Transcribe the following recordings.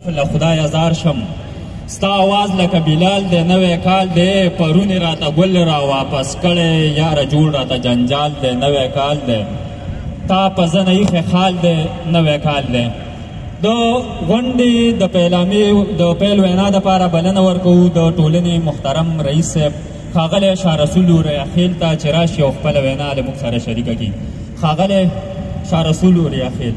له خدایه زار شم، ستا اواز لکه بلال دی، نوی کال دی، پرون یې راته ګل را واپس کړی، یاره جوړ راته جنجال دی، نوی کال دی، تا په زنه ایښی خال دی، نوی کال دی. د غونډې د پیلامې د پیل وینا دپاره بلنه ورکوو د ټولنې محترم رئیس صاحب ښاغلی شاه رسول اوریاخیل ته چې راشي او خپله وینا له موږ سره شریکه کړي. ښاغلی شاه رسول اوریاخیل.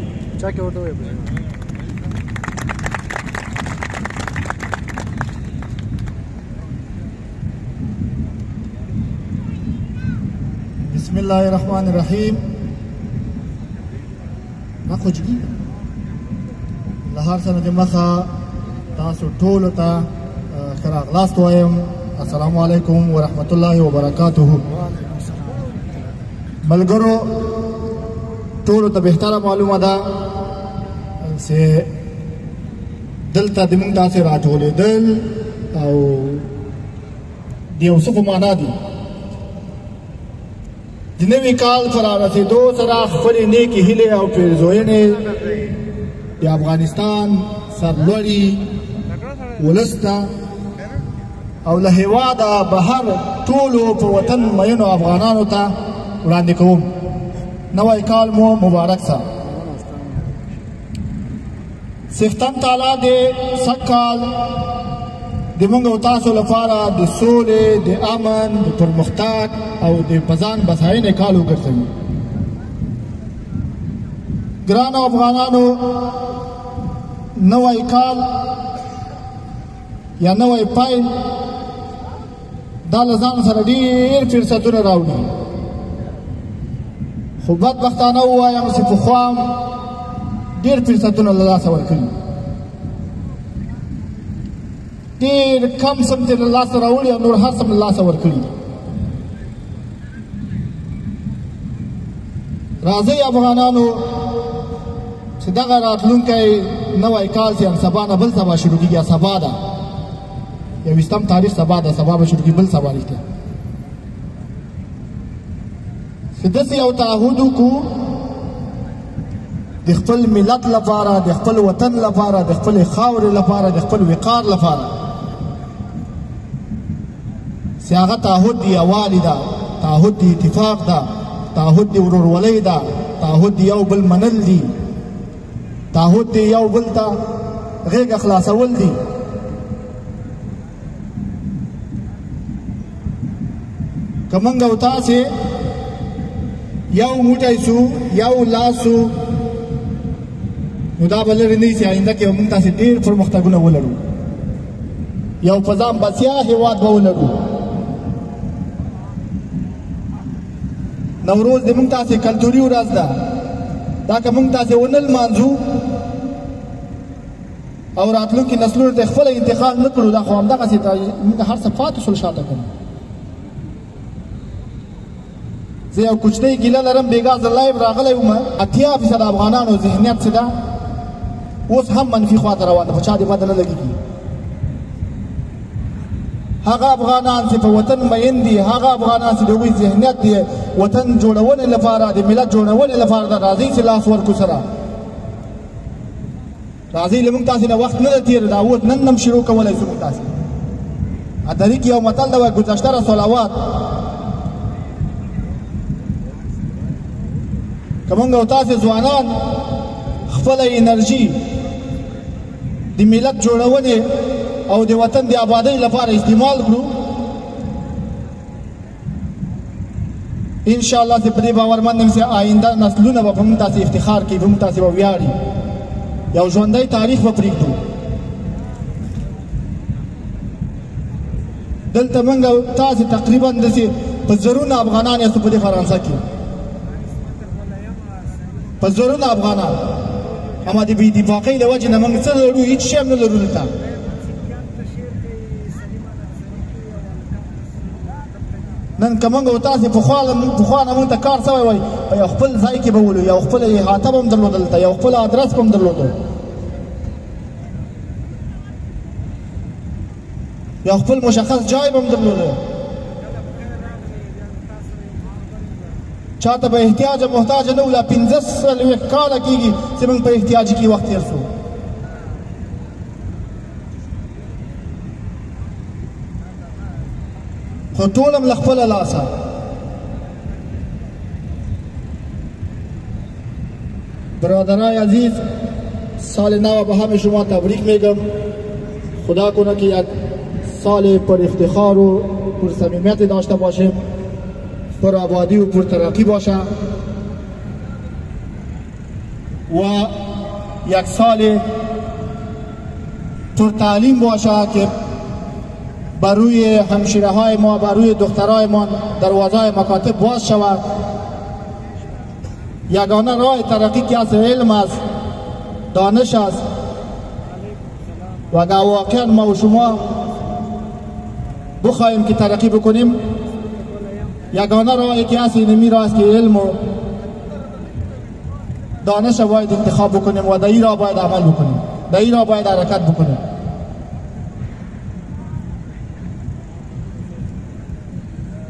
بسم الله الرحمن الرحیم. ما خوجګي له هر څه نه د مخه تاسو ټولو ته ښه راغلاست وایم. السلام علیکم ورحمت الله وبرکاته. ملګرو ټولو ته بهتره معلومه ده چې دلته د موږ تاسې راټولېدل او د یو څه په معنا دي. د نوي کال په رارسېدو سره خپلې نیکې هیلې او پیرزوینې د افغانستان سرلوړي ولس ته او له هېواده بهر ټولو په وطن مینو افغانانو ته وړاندې کوم. نوی کال مو مبارک شه. څښتن تعالی دې سږ کال د موږ او تاسو لپاره د سولې، د امن، د پرمختګ او د په ځان بساینې کال وګرځوي. ګرانو افغانانو، نوی کال یا نوی پیل دا له ځان سره ډېر فرصتونه راوړي، خو بدبختانه ووایم چې پخوا هم ډېر فرصتونه له لاسه ورکړي، ډېر کم څه مې له لاسه راوړي او نور هر څه مې له لاسه ورکړي. راځئ افغانانو چې دغه راتلونکی نوی کال چې سبا نه بل سبا شروع کېږي، سبا ده 21 تاریخ، سبا ده، سبا به شروع کېږي، بل سبا رښتیا چې داسې یو تعهد وکړو د خپل ملت لپاره، د خپل وطن لپاره، د خپلې خاورې لپاره، د خپل وقار لپاره، چې هغه تعهد د یووالي ده، تعهد د اتفاق ده، تعهد د ورورولۍ ده، تعهد د یو بل منل دي، تعهد د یو بل ته غېږه خلاصول دي. که موږ او تاسې یو موټی سو، یو لاس سو، نو دا به لرې نه وي چې آینده کې به موږ تاسې ډېر پرمختګونه ولرو، یو په ځان بسیا هېواد به ولرو. نوروز د موږ تاسې کلتوري ورځ ده، دا که موږ تاسې ونه لمانځو او راتلونکي نسلونو ته خپله انتقال نه کړو، دا خو همدغسې موږ هر څه پاتې شول شاته کړو. زه یو کوچنۍ ګیله لرم، بېګا زه live راغلی وم، 80% افغانانو ذهنیت چې ده اوس هم منفي خواته روان ده، په چا دې بده نه لګېږي. هغه افغانان چې په وطن مین دي، هغه افغانان چې د هغوی ذهنیت دی وطن جوړونې لپاره، د ملت جوړونې لپاره ده، راځئ چې لاس ورکړو سره. راځئ له موږ تاسې نه وخت نه ده تېر، دا اوس نن هم شروع کولی شو موږ تاسې. ادري کې یو متل ده، وایي ګذشته را صلوات. که موږ او تاسې ځوانان خپله انرژي د ملت جوړونې او د وطن د آبادۍ لپاره استعمال کړو، انشاءالله چې په دې باورمند یم چې آینده نسلونه به په موږ تاسې افتخار کوي، په موږ تاسې به ویاړي، یو ژوندی تاریخ به پرېږدو. دلته موږ تاسې تقریبا داسې په زرونه افغانان یاستو په دې فرانسه کې، په زرونه افغانان، اما د بې اتفاقۍ له وجې نه موږ څه لرو؟ هېڅ شی هم نه لرو دلته. نن که موږ او تاسې پخوا نه موږ ته کار سوی وای، په یو خپل ځای کې به ولو، یو خپله احاطه به هم درلوده دلته، یو خپل ادرس به هم درلودو، یو خپل مشخص جای به هم درلودو، چاته به احتیاج محتاج نه وو. دا 45 کاله کېږي چې موږ په احتیاج کې وخت تېر سو. خو ټول هم له خپله لاسه. برادرای عزیز، سال نو به همه شما تبریک میگم. خدا کنه که یک سال پر افتخار و پر صمیمیت داشته باشیم، پر آبادی و پر ترقی باشه و یک سال پر تعلیم باشه که بر روی همشیره های ما، بر روی دخترای ما دروازه مکاتب باز شود. یگانه راه ترقی که از علم است، دانش است و اگر واقعا ما و شما بخواهیم که ترقی بکنیم، یگانه راهی که هست اینمی راه است که علم و دانش باید انتخاب بکنیم و در این راه باید عمل بکنیم، در این راه باید حرکت بکنیم.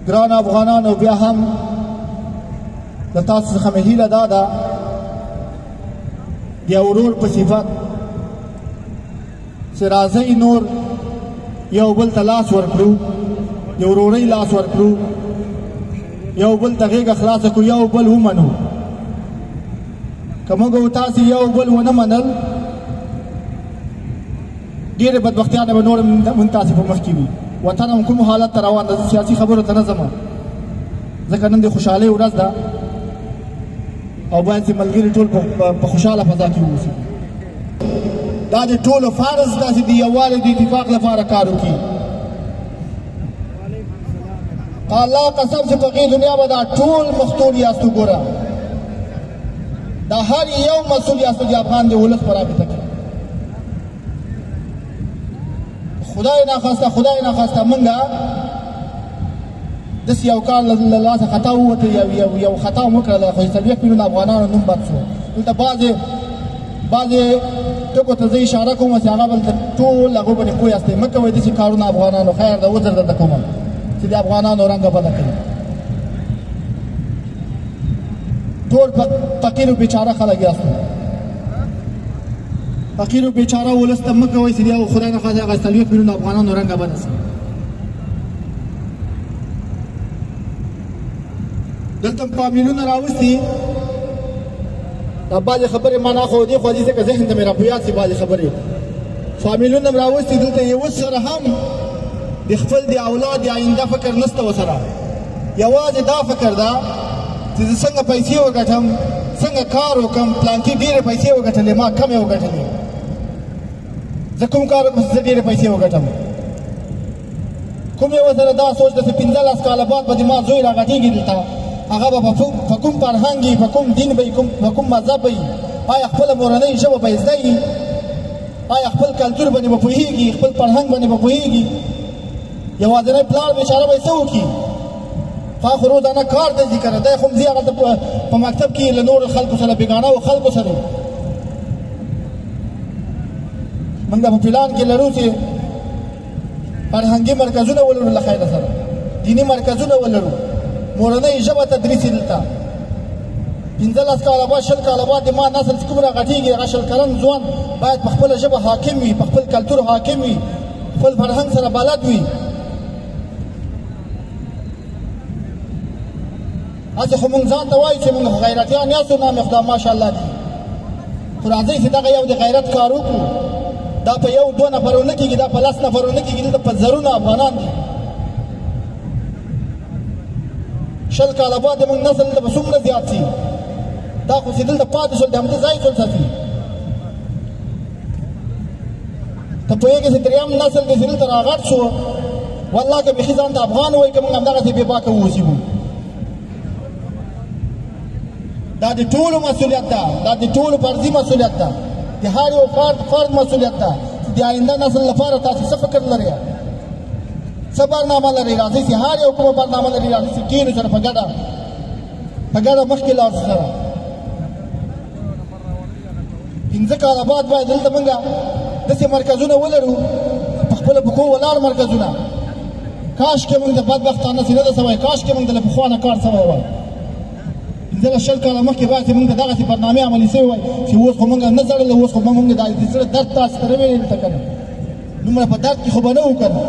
ګران افغانانو، بیا هم له تاسو څخه مې هیله دا ده د یو ورور په صفت چې راځئ نور یو بل ته لاس ورکړو، یو ورورۍ لاس ورکړو، یو بل ته غېږه خلاصه کړو، یو بل ومنو. که موږ او تاسې یو بل ونه منل، ډېرې بدبختیانې به نور موږ تاسې په مخ کې وي. وطن هم کوم حالت ته روان ده، زه سیاسي خبرو ته نه ځم، ځکه نن د خوشحالۍ ورځ ده او باید چې ملګري ټول په خوشحاله فضا کې واوسي. دا د ټولو فرض ده چې د یووالي د اتفاق لپاره کار وکړي. الله قسم چې په دې دنیا به دا ټول مختور یاست. وګوره، دا هر یو مسؤل یاست د افغان د ولس په رابطه کې. خدای ناخواسته، خدای ناخواسته موږ داسې یو کار له لاسه خطا ووته، یو خطا مو وکړله، خو 40 میلیونه افغانانو نوم بد شو. دلته بعضې ټکو ته زه اشاره کوم چې هغه بل ټول هغو باندې پوه یاستئ. مه کوئ داسې کارونه افغانانو، خیر ده، عذر درته کوم چې د افغانانو رنګه بده کوي. ټول فقیر و بیچاره خلک یاستو، فقیر و بیچاره ولس ته مه کوئ چې یو خدای نخواسته هغه 40 میلیونه افغانانو رنګه بده سي. دلته فامیلونه راوستي، دا بعضې خبرې ما نه خو دې خو دې ځکه ذهن ته مې را په یاد سي بعضې خبرې. فامیلونه هم راوستي، دلته یو سره هم د خپل د اولاد د آینده فکر نشته ورسره، یوازې دا فکر ده چې زه څنګه پیسې وګټم، څنګه کار وکړم، پلانکي ډېرې پیسې وګټلې، ما کمې وګټلې، زه کوم کار وکړم چې زه ډېرې پیسې وګټم. کوم یو سره دا سوچ ده چې 15 کاله بعد به د ما زوی راغټېږي دلته، هغه به په کوم فرهنګ وي، په کوم دین به وي، په کوم مذهب به وي، آیا خپله مورنۍ ژبه به یې زده وي، آیا خپل کلتور باندې به پوهېږي، خپل فرهنګ باندې به پوهېږي. یوازینی پلار بېچاره به یې څه وکړي؟ خو روزانه کار ته ځي که نه، دی خو هم ځي هغلته په مکتب کې له نورو خلکو سره، بېګانه و خلکو سره. موږ په پلان کې لرو چې فرهنګي مرکزونه ولرو، له خیره سره دیني مرکزونه ولرو، مورنۍ ژبه تدریس دلته. 15 کاله بعد، 20 کاله بعد د ما نسل چې کوم راغټېږي، هغه 20 کلن ځوان باید په خپله ژبه حاکم وي، په خپل کلتور حاکم وي، خپل فرهنګ سره بلد وي. هسې خو موږ ځان ته وایو چې موږ غیرتیان یاستو، نام خدا ماشاءالله دي، خو راځئ چې دغه یو د غیرت کار وکړو. دا په یو دوه نفرو نه کېږي، دا په 10 نفرو نه کېږي، دلته په زرونه افغانان دي. 20 کاله بعد موږ نسل دلته به څومره زیات سي، دا خو چې دلته پاتې شول د همدې ځای شول ساتي. ته پوهېږې چې درېیم نسل دې چې دلته راغټ شو، والله که بیخي ځان ته افغان وایي، که موږ همدغسې بې باکه واوسېږو. دا د ټولو مسؤلیت ده، دا د ټولو فرضي مسؤلیت ده، د هر یو فرد مسؤلیت ده چې د آینده نسل لپاره تاسو څه فکر لرئ، څه برنامه لرئ. راځئ چې هر یو کومه برنامه لري، راځئ چې کښېنو سره په ګډه مخکې لاړ شو سره. 5 کاله بعد باید دلته موږ داسې مرکزونه ولرو، په خپلو پښو ولاړ مرکزونه. کاش کې موږ د بدبختانه چې نه ده سوی، کاش کې موږ د له پخوا نه کار سوی وای. 15 20 کاله مخکې باید چې موږ ته دغسې برنامې عملي سوې وای چې اوس خو موږ نه ژړل، اوس خو موږ د زړه درد تاسو ته نه ویل دلته که نه، دومره په درد کې خو به نه وو که نه.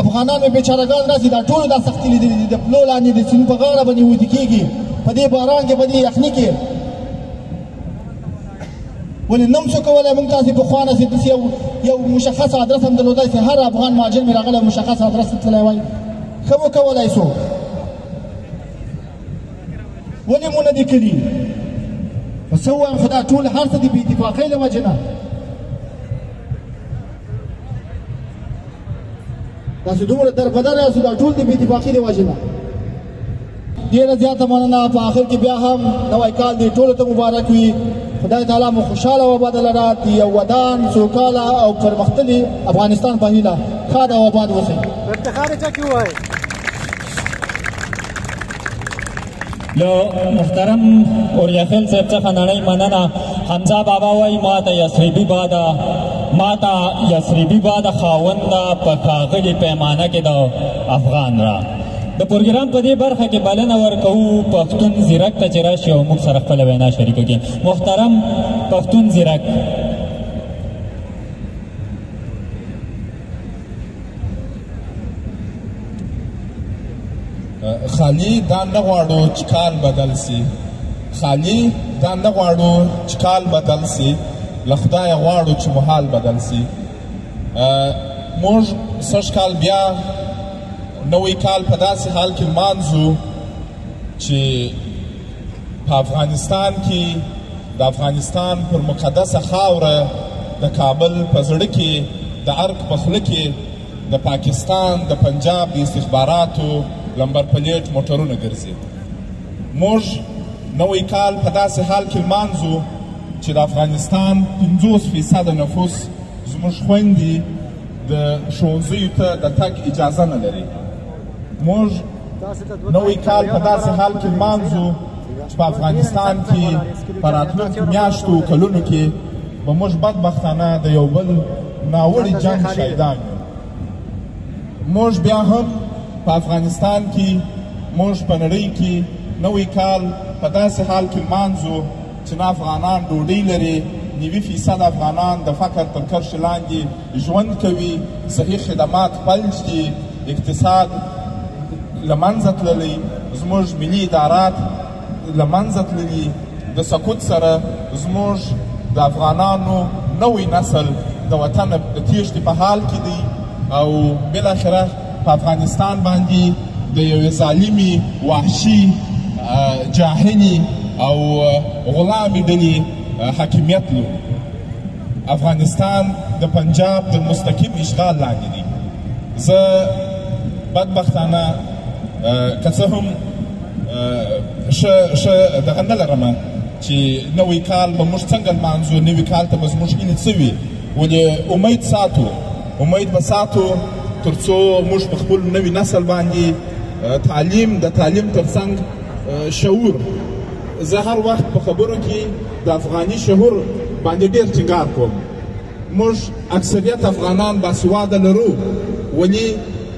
افغانان مې بیچارهګان راسي، دا ټولو دا سختي لیدلي دي، د پلو لاندې د سیند په غاړه باندې ویده کېږي، په دې باران کې، په دې یخني کې. ولې نه هم څه کولی موږ تاسې پخوا نه چې داسې یو مشخص ادرس هم درلودی چې هر افغان مهاجر مې راغلی مشخص ادرس ته تللی وای، ښه مو کولی سو. ولې مو نه دي کړي؟ خو څه ووایم، خو دا ټول هر څه د بې اتفاقۍ له وجې نه. تاسو دومره دربدر یاست، دا ټول د بې اتفاقۍ له وجې نه. ډېره زیاته مننه. په آخر کې بیا هم نوی کال دې ټولو ته مبارک وي. خدای تعالی مو خوشحاله او آباد لره، د یو ودان، سوکاله او پرمختللي افغانستان په هیله. ښاد او آباد اوسئ. له محترم اوریاخیل صاحب څخه نړۍ مننه. حمزه بابا وایي ماته یثربي باده، ماته یثربي باده خاونده په ښاغلي پیمانه کې د افغان را. د پروګرام په دې برخه کې بلنه ورکوو پښتون زیرک ته چې راشي او موږ سره خپله وینا شریکه کړي. محترم پښتون زیرک. خالي دا نه غواړو چې کال بدل سي، خالي دا نه غواړو چې کال بدل سي، له خدایه غواړو چې مو حال بدل سي. موږ سږ کال بیا نوی کال په داسې حال کې لمانځو چې په افغانستان کې د افغانستان پر مقدسه خاوره، د کابل په زړه کې، د ارګ په خوله کې د پاکستان د پنجاب د استخباراتو لمبر پلیټ موټرونه ګرځي. موږ نوی کال په داسې حال کې لمانځو چې د افغانستان 50% نفوس زموږ خویندې د ښوونځیو ته د تګ اجازه نه لري. موږ نوی کال په داسې حال کې لمانځو چې په افغانستان کې په راتلونکو میاشتو کلونو کې به موږ بدبختانه د یو بل ناوړي جنګ شاهدان یو. موږ بیا هم په افغانستان کې، موږ په نړۍ کې نوی کال په داسې حال کې لمانځو چې نه افغانان ډوډۍ لري، 90% افغانان د فقر تر کرښې لاندې ژوند کوي، صحي خدمات فلج دي، اقتصاد له منځه تللی، زموږ ملي ادارات له منځه تللي. د سکوت سره زموږ د افغانانو نوی نسل د وطن د تېښتې په حال کې دی او بالاخره په افغانستان باندې د یوې ظالمې، وحشي، جاهلې او غلامې ډلې حاکمیت لرو. افغانستان د پنجاب د مستقیم اشغال لاندې دی. زه بدبختانه که څه هم ښه دغه نه لرم چې نوی کال به موږ څنګه لمانځو، نوي کال ته به زموږ هیلې څه وي، ولې امید ساتو، امید به ساتو تر څو موږ په خپل نوي نسل باندې تعلیم، د تعلیم ترڅنګ شعور. زه هر وخت په خبرو کې د افغاني شعور باندې ډېر ټینګار کوم. موږ اکثریت افغانان باسواده لرو، ولې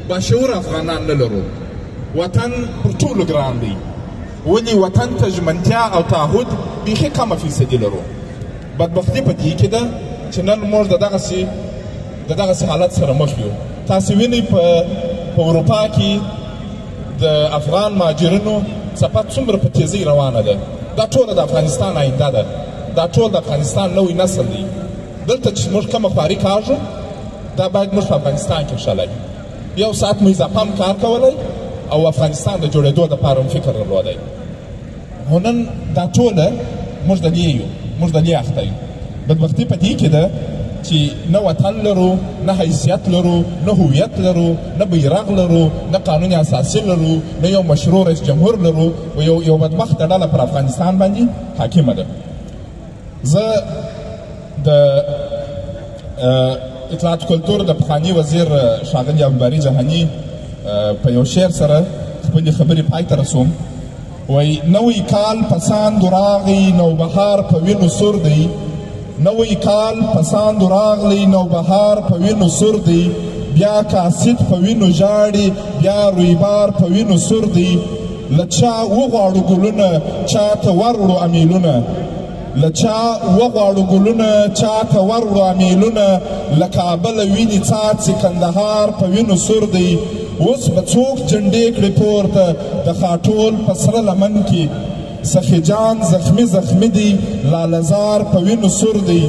باشعور افغانان نه لرو. وطن پر ټولو ګران دی، ولې وطن ته ژمنتیا او تعهد بیخي کمه فیصدي لرو. بدبختي په دې کې ده چې نن موږ د دغسې حالت سره مخ یو. تاسې وینئ په اروپا کې د افغان مهاجرینو څپه څومره په تیزۍ روانه ده. دا ټوله د افغانستان آینده ده، دا ټول د افغانستان نوی نسل دی. دلته چې موږ کومه خواري کاږو، دا باید موږ په افغانستان کې کښلی. یو ساعت مو اضافه هم کار کولی او افغانستان د جوړېدو دپاره هم فکر درلودی. خو نن دا ټوله موږ د دې یو، موږ د دې اخته یو. بدبختي په دې کې ده چې نه وطن لرو، نه حیثیت لرو، نه هویت لرو، نه بیرغ لرو، نه قانون اساسي لرو، نه یو مشروع رئیس جمهور لرو، او یو بدبخته ډله پر افغانستان باندې حاکمه ده. زه د اطلاعات کلتور د پخواني وزیر ښاغلي عبدالباري جهاني په یو شعر سره خپلې خبرې پای ته رسوم. وایي نوی کال په ساندو راغی، نوبهار په وینو سور دی. نوی کال په ساندو راغلی، نوبهار په وینو سور دی. بیا کاسید په وینو ژاړي، بیا رویبار په وینو سور دی. له چا وغواړو ګلونه، چا ته وروړو امیلونه. له چا وغواړو ګلونه، چا ته وروړو امیلونه، له کابله وینې څاڅي، کندهار په وینو سور دی. اوس به څوک جنډې کړي پورته د خاټول په سره لمن کې، سخي جان زخمي زخمي دی، لاله زار په وینو سور دی.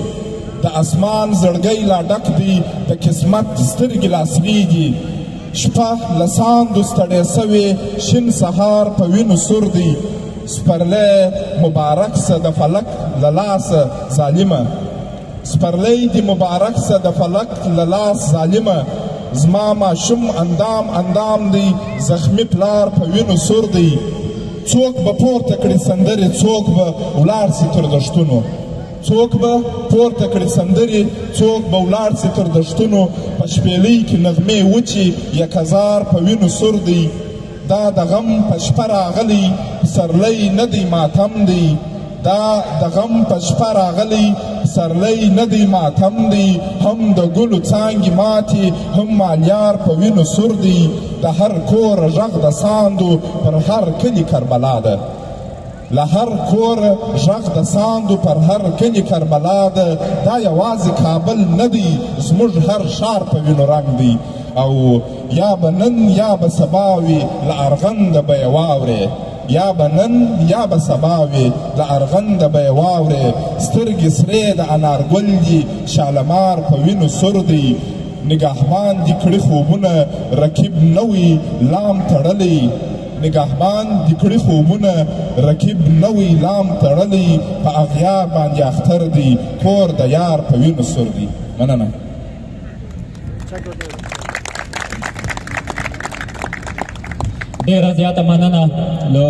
د اسمان زړګی لا ډک دی، د قسمت سترګې لا سرې دي. شپه له ساندو ستړې سوې، شین سهار په وینو سور دی. سپرلی مبارک سه د فلک له لاسه ظالمه، سپرلی دې مبارک سه د فلک له لاس ظالمه. زما ماشوم اندام اندام دی، زخمي پلار په وینو سور دی. څوک به پورته کړي سندرې، څوک به ولاړ سي تر دښتونو، څوک به پورته کړي سندرې، څوک به ولاړ سي تر دښتونو. په شپېلۍ کې نغمې وچې، یکهزار په وینو سور دی. دا د غم په شپه راغلی پسرلی نه دی ماتم دی، دا د غم په شپه راغلی پسرلی نه دی ماتم دی. هم د ګلو څانګې ماتې، هم مالیار په وینو سور دی. د هر کور غږ د ساندو پر هر کلي کربلا ده، له هر کور غږ د ساندو پر هر کلي کربلا ده. دا یوازې کابل نه دی، زموږ هر ښار په وینو رنګ دی. او یا به نن یا به سبا وي، له ارغنده به یې واورې، یا به نن یا به سبا وي، له ارغنده به یې واورې. سترګې سرې د انارګل دي، شالمار په وینو سور دی. نګهبان دي کړي خوبونه، رقیب نوی لام تړلی، نګهبان دي کړي خوبونه، رقیب نوی لام تړلی. په اغیار باندې اختر دی، کور د یار په وینو سور دی. مننه. ډېره زیاته مننه له